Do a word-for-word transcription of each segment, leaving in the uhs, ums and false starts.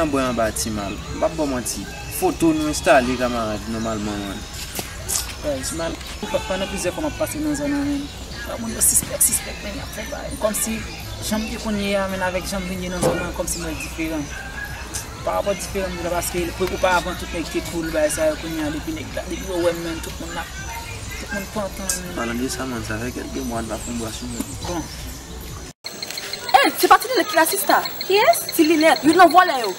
Anbwè anba ti mal. M p ap ba w manti. Foto nou enstale kamarad nòmalman, man. Guys, man, pandan plizyè fwa m ap pase nan zòn nan, men, moun yo sispèk, sispèk, men y ap fè bagay. Kòmsi, jan m te konn ye a, men avèk jan m vin ye nan zòn nan, kòmsi mwen diferan. Pa rapò diferan m di la, paske oparavan tout nèg te cool, bagay sa yo, kounye a, depi nèg la, depi yo wè m, men, tout moun la, tout moun pantan, men. Palan de sa, man, sa fè kèlke mwa n pa fè yon bwa sou mwen. Bon. Ey, se pa Ti Linèt ki la, sista? Kiyès? Ti Linèt, youn nan vòlè yo.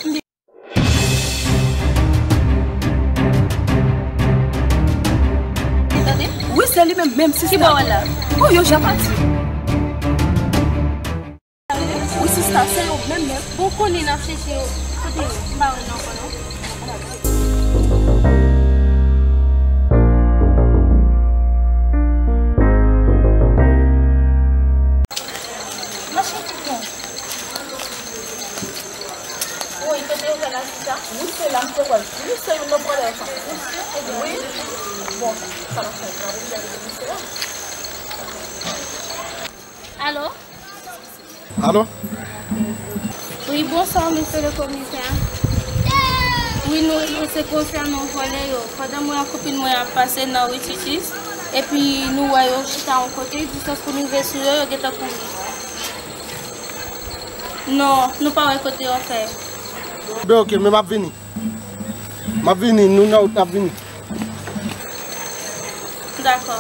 Tande? Wi, se li menm, menm, sista. Ki bò w la? Bon, yo ja pati. Wi, sista, se yo menm, menm. Bon, konnen n ap chèche yo. Kote yo? M pa wè yo ankò, non. Mache tout bon. Wi, kote yo fè la sista? Wi, se la m te wè l. Wi, se youn nan pwòlè sa. Wi. Bon, sa n ap fè? N ap vin gade misye a. Alo? Alo? Wi, bonswa, mesye le komisè. Wi, nou, nou se konsènan vòlè yo. Pandan mwen ak kopin mwen ap pase nan ri Titis, epi nou wè yo chita yon kote, distans pou n rive sou yo, yo gentan kouri. Non, nou pa wè kote yo fè. Ben, oke, men m ap vini. M ap vini, nou nan wout, n ap vini. Dakò.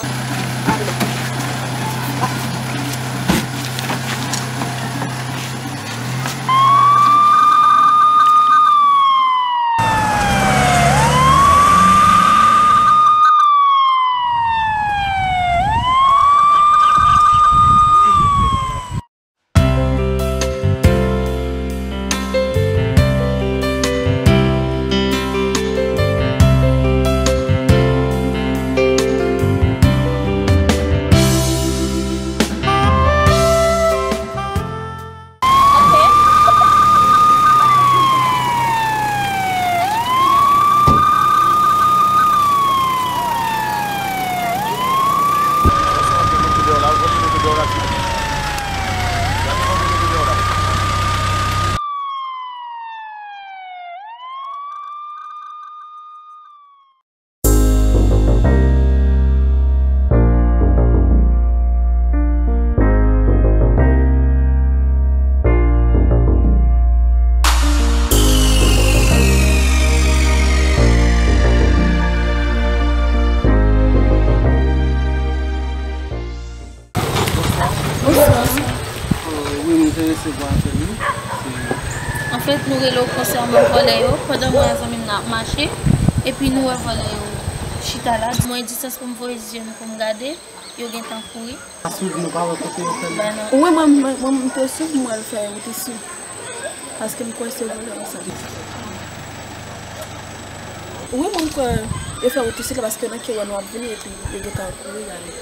Bonswa. Wi, m enterese pou apèl ou. Anfèt, nou rele w konsènan vòlè yo. Pandan mwen ak zanmi m nan ap mache, epi nou wè vòlè yo chita la. Mwen distans pou m voye zye m pou m gade, yo gentan kouri. Pa swiv nou, pa wè kote yo fè l. Wi, mwen, mwen, mwen, m te swiv, mwen al fè wout isi. Paske m kwè se vòlè yo sa. Wi, mwen kwè yo fè wout isi la paske nan ke wè nou ap vini epi yo gentan kouri ale.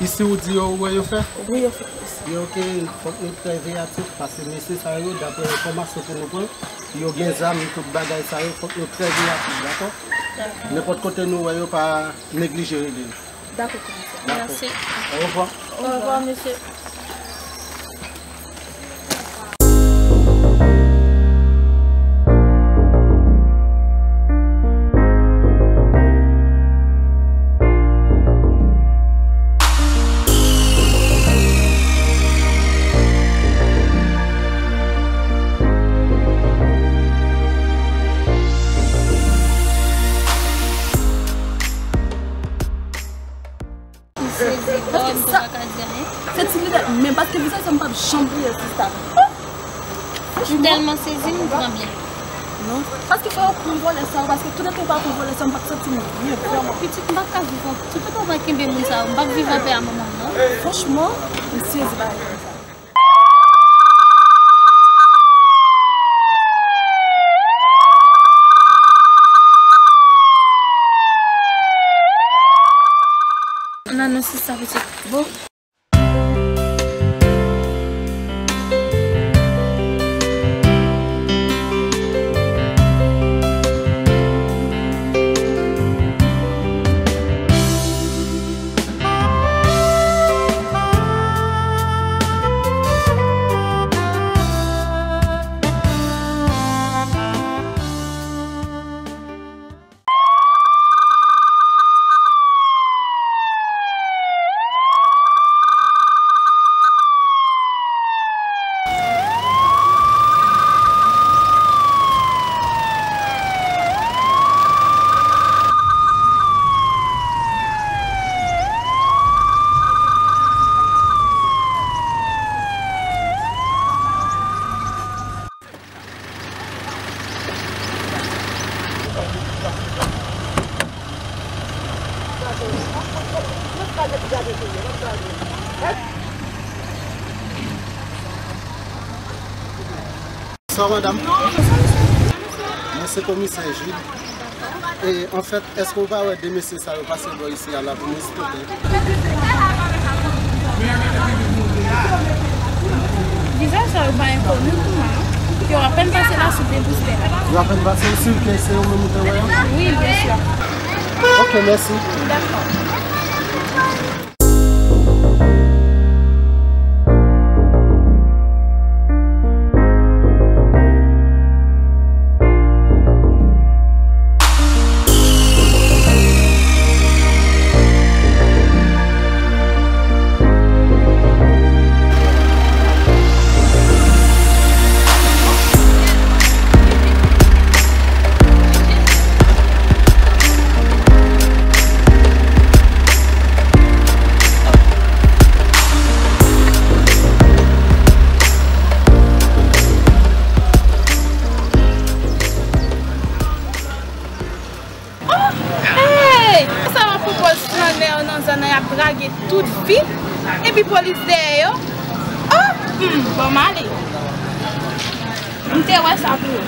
Isi ou di yo, ou wè yo fè? Wi, yo fè isi. Yo, oke, fòk nou trè veyatif paske mesye sa yo, daprè enfòmasyon ke nou pran, yo gen zam, tout bagay sa yo, fòk nou trè veyatif, dakò? Dakò. Nenpòt kote nou wè yo, pa neglije rele nou. Dakò, komisè. Dakò. Mèsi. Orevwa. Orevwa, mesye. M sezi, bò, m pa ka di anyen. Se Ti Linèt menm, paske vizaj sa m p ap janm bliye, sista. M tèlman sezi, m tranble. Non, paske fò yo pran vòlè sa yo, paske toutan yo pa pran vòlè sa yo, m p ap santi m byen, vrèman. Pitit, m p ap ka viv an, toutan yo pa kenbe moun sa yo, m p ap viv anpè a manman m, non. Franchman, m sezi bagay konsa. Ann anonse sa pitit. Bon. Bonsoir, madame. Mwen se komisè Jude. E, anfèt, èske w pa wè de mesye sa yo pase bò isi a la pou nou, silvouplè? Vizaj sa yo pa enkoni pou mwen, non. Yo apèn pase la sou depistè. Yo apèn pase, ou si ke se yo menm ou te wè yo? Wi, byen si. Ok, mèsi. Dakò. Oh! Hey! Sa w ap pwopoze flannè yo nan zòn nan, y ap drage tout vi, epi polis dèyè yo? Oh! Hmm, ban m ale. M te wè sa pou ou.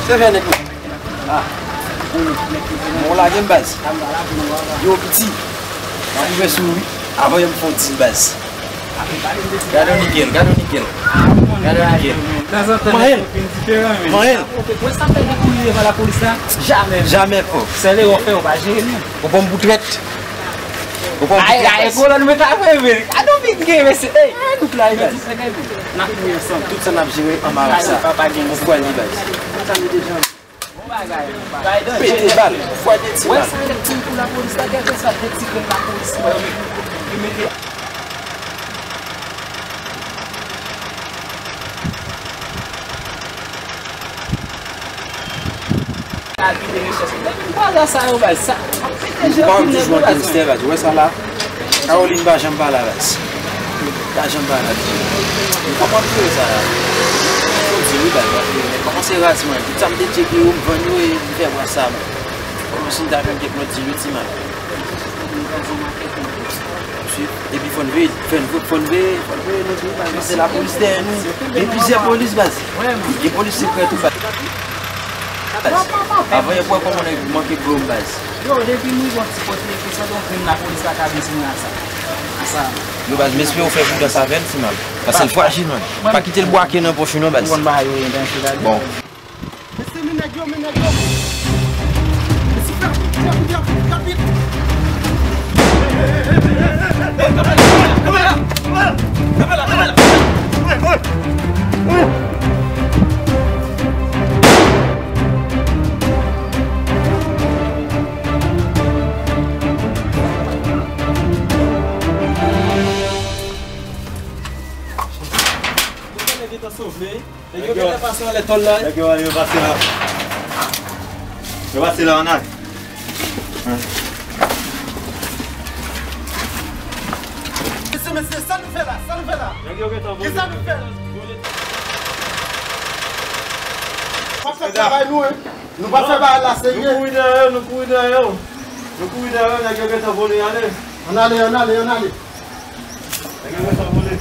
Se vre, nèg mwen. Ah. Bon, lage m baz. Yo piti. M ap rive sou ou wi. Avan yè m fè w di baz. Gade yon nikel, gade yon nikel. Gade yon nikel. Manyen l. Manyen l. Wè sa fè depi ou rive lapolis la? Jamè. Jamè fò. Sèl erè w fè, ou pa jere menm. Ou pran m pou trèt. Ou pran m pou trèt. Ay, ay, kolòn mwen ta vre vre. Gade yon big game, mesye. Ey, nou klare, baz. N ap mouri ansanm. Tout sa n ap jere anba rad sa. Ou kwè li, baz. Pete bal, fwa de ti bal. Wè sa, lè ti pou lapolis la, kèlkeswa de ti grenn lapolis, wè, yo mete. Depi m kwaze sa yo, baz, sa ap pete je. Ou pa wè m toujou an gangstè, baz. Ou wè sa la? Caroline pa janm pa la, baz. Pa janm pa la, baz. Ou konprann tou sa la. Fò di wi, baz. Kòmanse razi, man. Tout sa m te tcheke yo, m vann yo e m fè bwa sa, man. Kòmanse m ta fè m kèk lòt di wi, ti man. Epi fò n veye, fò n veye, fò n veye, fò n veye, nou tou, baz. Se lapolis dèyè nou. Gen plizyè polis, baz. Gen polis sekrè tou, baz. Avan yo pran kòman nèg manke blo m, baz. Yo, depi m rive yon ti kote, ke sa yon grenn lapolis pa ka vin sou mwen a sa. A sa. Yo, baz, m espere w fè pridans avè l, ti man. Paske l frajil, man. Pa kite l bwake nan pòch ou non, baz. Ou konn bagay yo ye, byen sou la. Bon. Mesye, men nèg yo, men nèg yo. Mesye, fè rapid, fè rapid, fè rapid, fè rapid. Yo gentan sove. Nèg yo gentan pase anlè tòl la. Nèg yo, yo pase la. Yo pase la, ann al. Mesye, mesye, sa nou fè la? Sa nou fè la? Nèg yo gentan vole. Kisa nou fè? W ap fè travay nou, wi. Nou pa fè bagay la serye. Nou kouri dèyè yo, nou kouri dèyè yo. Nou kouri dèyè yo, nèg yo gentan vole ale. Ann ale, ann ale, ann ale. Nèg yo gentan vole.